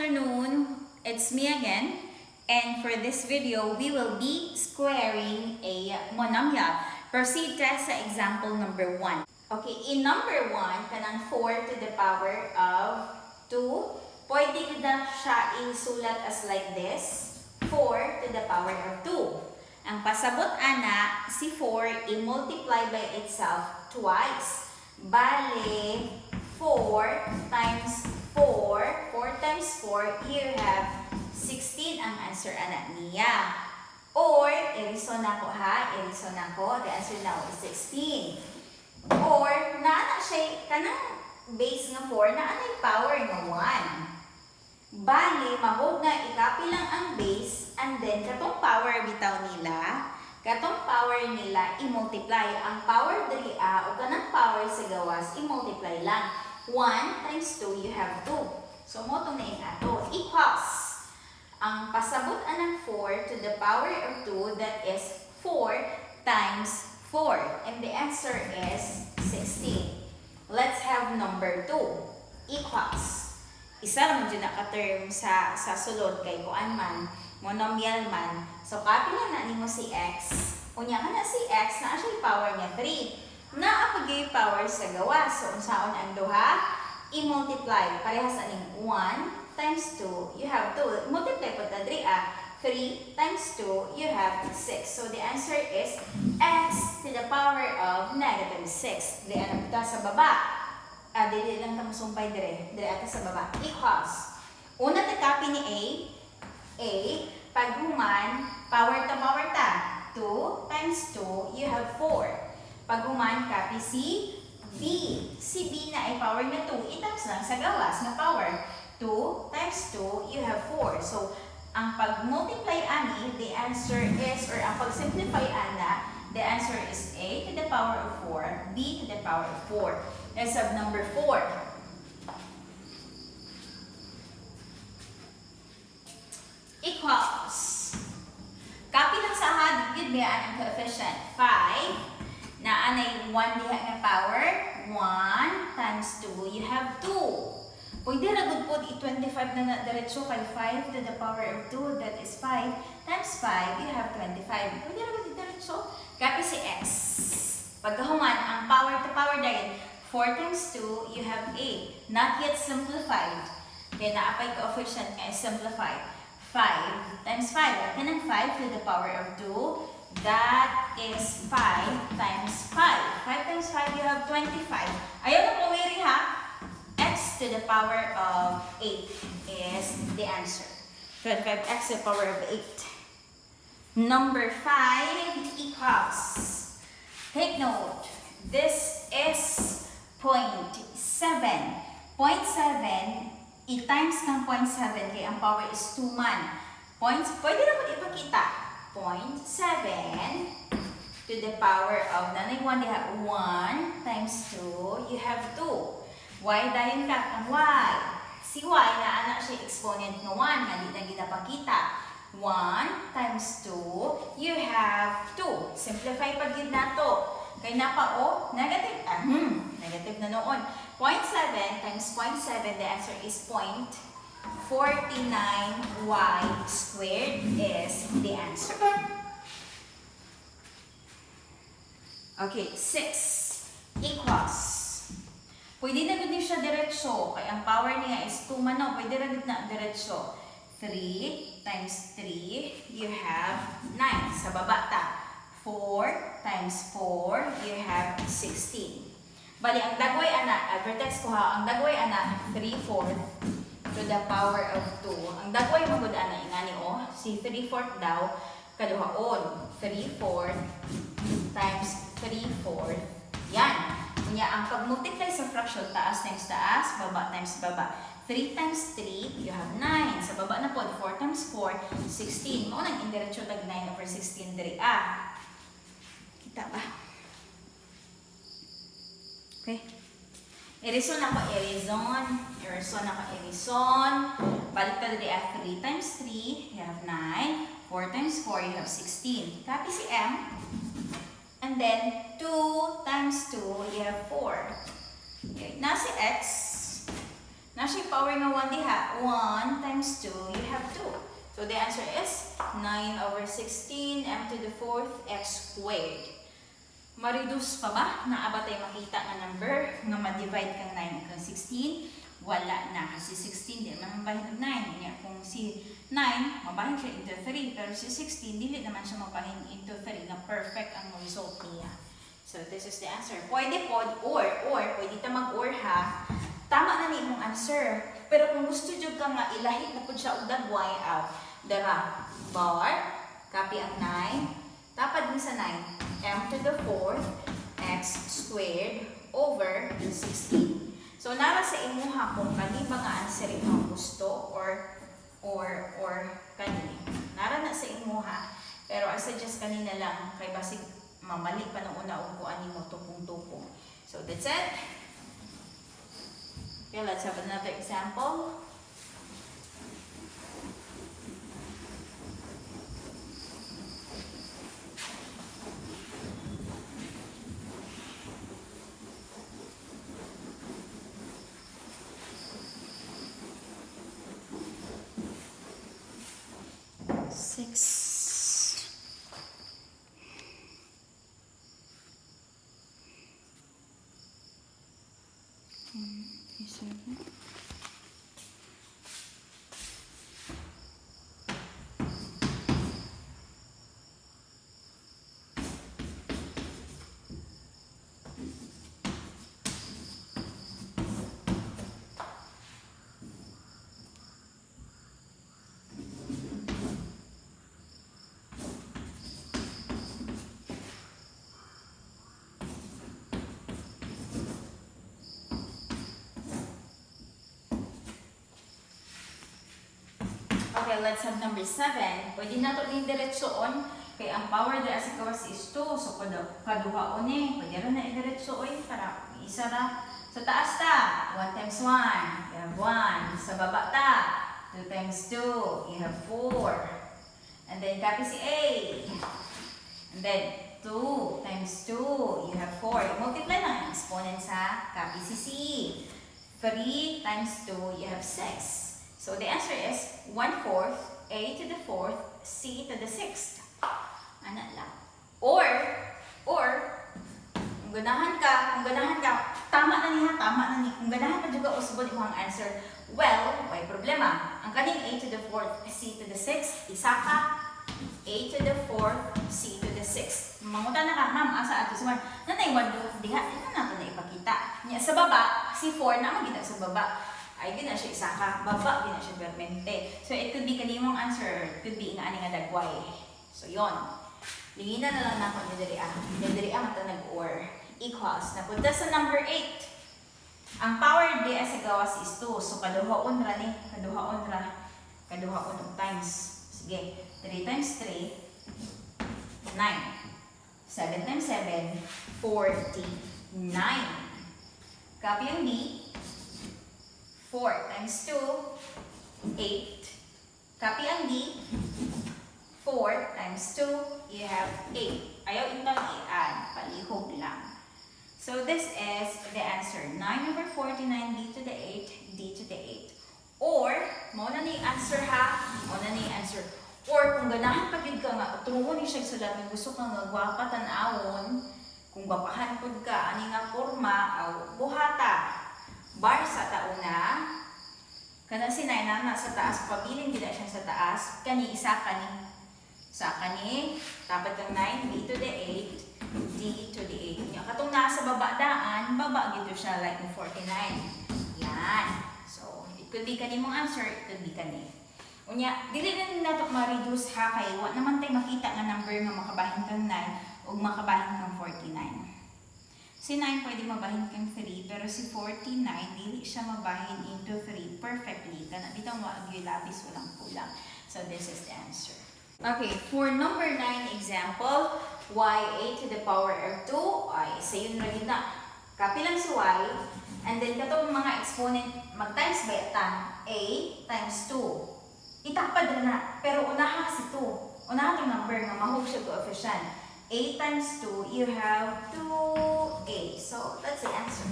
Afternoon. It's me again. And for this video, we will be squaring a monomial. Proceed ta sa example number 1. Okay, in number 1, kanang 4 to the power of 2, pwede ko na siya isulat as like this, 4 to the power of 2. Ang pasabot ana, si 4 i-multiply by itself twice. Bale, 4 times 4, 4 times 4, you have 16 ang answer ana niya. Or, i-reason nako ha, i-reason nako, the answer now is 16. Or, naa na siya, kanang base nga 4, naa na power nga 1. Bali, mahog nga i-copy lang ang base and then katong power bitaw nila, katong power nila i-multiply. Ang power diri a o kanang power sa gawas i-multiply lang. 1 times 2, you have 2. So, mao tong naing ato. Equals. Ang pasabot anang 4 to the power of 2, that is 4 times 4. And the answer is 16. Let's have number 2. Equals. Isa ra man jud na ka-term sa sulod kay kuan man, monomial man. So, copy lang na nimo si x. Unya ka na si x, naa siya power niya 3. Naa pa gyud power sa gawas. So, unsaon ang duha? I-multiply. Parehas aning 1 times 2, you have 2. Multiply po ta diri ah. 3 times 2, you have 6. So, the answer is x to the power of negative 6. Di ano ta sa baba. Ah, dili lang ta musumpay dire. Dire ata sa baba. Equals. Una ta copy ni A. A, pag human, power to power ta. 2 times 2, you have 4. Pag human, copy si B. Si B na ay power na 2, i-times lang sa gawas nga power. 2 times 2, you have 4. So, ang pag-multiply ani, the answer is, or ang pag-simplify ana, the answer is A to the power of 4, B to the power of 4. Let's have number 4. Equals. Copy lang sa ha, gid ang coefficient. 5, na anay 1 diha nga power, 1 times 2, you have 2. Pwede ra gud pod i-25 na na diretso kay 5 to the power of 2, that is 5, times 5, you have 25. Pwede ra gud diretso. Copy si x. Pagkahuman, ang power to power dahil 4 times 2, you have 8. Not yet simplified. Kaya naapay coefficient nga simplified. 5 times 5. Kanang 5 to the power of 2, that is 5 times 5. 5 times 5, you have 25. Ayaw na pumiri ha. X to the power of 8 is the answer. 25x to the power of 8. Number 5 equals. Take note, this is 0.7. 0.7, i-times kang 0.7 kay ang power is 2 man. Points, pwede na po ipakita. 0.7 to the power of, nanay 1 diha, 1 times 2, you have 2. Y dayon ka ang y. Si y na ana siya exponent nga 1 nga di na ginapakita. 1 times 2, you have 2. Simplify pa gyud nato. Kay napa o negative, negative na noon. 0.7 times 0.7, the answer is 0.49y squared is the answer. Okay, 6 equals. Pwede na gud ni siya diretso kay ang power niya is 2 man no, pwede ra gud na diretso. 3 times 3, you have 9. Sa baba ta. 4 times 4, you have 16. Bali, ang dagway ana, vertex ko ha, ang dagway ana, 3 4 to the power of 2. Ang dagway mo gud ana, ingani o, si 3 4 daw, kaduhaon. 3 4 times 3 4. Yan. Kunya, ang pag-multiply sa fraction, taas times taas, baba times baba. 3 times 3, you have 9. Sa baba na po, 4 times 4, 16. Mao nang indiretso tag 9 over 16 diri ah. Kita ba? Okay. I-reason ako, i-reason. I-reason ako, i-reason. Balik ta diri ah, 3 times 3, you have 9. 4 times 4, you have 16. Copy si M. And then, 2 times 2, you have 4. Okay. Na si X. Na siya power nga 1 diha. 1 times 2, you have 2. So the answer is 9 over 16 m to the fourth x squared. Ma-reduce pa ba? Naa ba tay makita nga number nga ma-divide kang 9 kang 16? Wala na. Kasi 16 di man mabahin og 9. Nya kung si 9, mabahin siya into 3. Pero si 16, dili naman siya mabahin into 3 nga perfect ang result niya. So this is the answer. Pwede pod or, pwede ta mag-or ha. Tama na ni imong answer. Pero kung gusto jud ka nga ilahi na pud siya og dagway out, dara bar, copy ang 9, tapad ni sa 9, m to the fourth x squared over 16. So nara sa imuha kung kani ba nga answer imong gusto or kani. Nara na sa imuha. Pero I suggest kanina lang kay basig mamali pa nung una og kuan nimo tupong-tupong. So that's it. Okay, let's have another example. Six. One, three, seven. Okay, let's have number 7. Pwede na to din diretsoon kay ang power dira sa gawas is 2. So kaduhaon ni. Pwede ra na idiretso oy para isa ra. Sa taas ta, 1 times 1, you have 1. Sa baba ta, 2 times 2, you have 4. And then copy si A. And then 2 times 2, you have 4. Multiply lang ang exponents ha. Copy si C. 3 times 2, you have 6. So the answer is 1 fourth, A to the fourth, C to the sixth. Ana lang. Or, kung ganahan ka, tama na niya, tama na ni. Kung ganahan ka juga usbon imong answer, well, way problema. Ang kaning A to the fourth, C to the sixth, isa ka, A to the fourth, C to the sixth. Mangutan na ka, "Ma'am, asa ato sa 1? Nanay 1 diha, ito na nato na ipakita. Nya sa baba, si 4 na magita sa baba. Ay, di na siya isa ka. Baba, di na siya permente. So, it could be kanimong answer. It could be nga ani nga dagway. So, yon. Lingina na lang nako ni diri ah. Ni diri ah mata nag-or. Equals. Napunta sa number 8. Ang power di sa gawas is 2. So, kaduhaon ra ni. Kaduhaon ra. Kaduhaon og times. Sige. 3 times 3, 9. 7 times 7, 49. Copy ang B. 4 times 2, 8. Copy ang D. 4 times 2, you have 8. Ayaw intang i-add. Palihog lang. So this is the answer. 9 over 49 d to the 8, d to the 8. Or, mao na ni answer ha. Mao na ni answer. Or, kung ganahan pa gyud ka nga, utrungon ni siya sulat, nga gusto ka nga gwapa tan-awon, kung gwapahan pud ka, ani nga porma, aw, buhata. Bar sa tauna, kana si 9 na nasa taas, pabilin gid siya sa taas, kani isa kani. Sa kani, tapad kang 9, b to the 8, d to the 8. Nya katong nasa baba daan, baba gito siya like 49. Yan. So, it could be kani mong answer, it could be kani. Unya, dili na nato ma-reduce ha kay wa naman tay makita nga number nga makabahin kang 9 ug makabahin kang 49. Si 9 pwede mabahin kang 3, pero si 49 dili siya mabahin into 3 perfectly. Kana bitaw wa gyud labis, walang kulang. So this is the answer. Okay, for number 9 example, y a to the power of 2, ay sayon ra gyud na. Copy lang si y, and then katong mga exponent mag-times ba ta? A times 2. Itapad ra na, pero unaha si 2. Unaha tong number nga mahug siya coefficient. A times 2, you have 2a. So, that's the answer.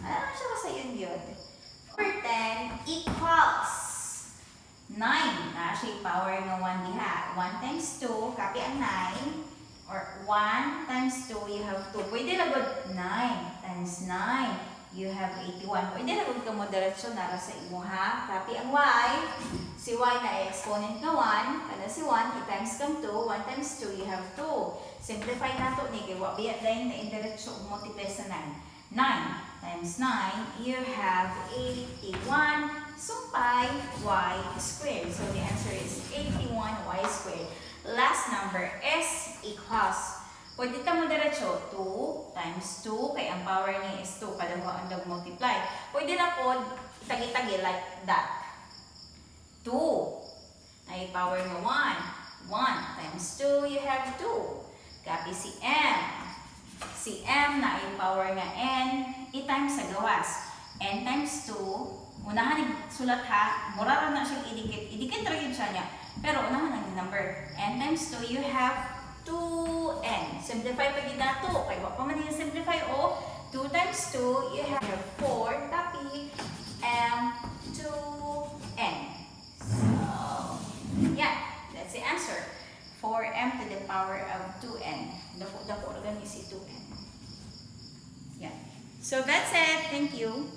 Ano siya sa yun yun? Number 10 equals 9. Naa siya power nga 1 diha. 1 times 2, copy ang 9. Or 1 times 2, you have 2. Pwede ra gud 9 times 9, you have 81. Pwede ra gud ka mo diretso nara sa imuha. Copy ang y. Si y na exponent nga 1. Kada si 1, i-times kang 2. 1 times 2, you have 2. Simplify nato ni kay wa biya dayon na indiretso og multiply sa 9. 9 times 9, you have 81 sumpay y squared. So the answer is 81 y squared. Last number is equals. Pwede ta mo diretso 2 times 2 kay ang power niya is 2 kada ang dag multiply. Pwede na po tagi-tagi like that. 2 ay power nga 1. 1 times 2, you have 2. Copy si m. Si m na ay power nga n, i-times sa gawas. N times 2, unahan ni sulat ha, mura ra na siyang idikit. Idikit ra gyud siya niya. Pero unahan ang number. N times 2, you have 2n. Simplify pa gyud nato. Kay wa pa man yung simplify o 2 times 2, you have 4. Copy m 2n. So, yeah, that's the answer. 4m to the power of 2n. Dako dako ra gani si 2n. Yeah. So that's it. Thank you.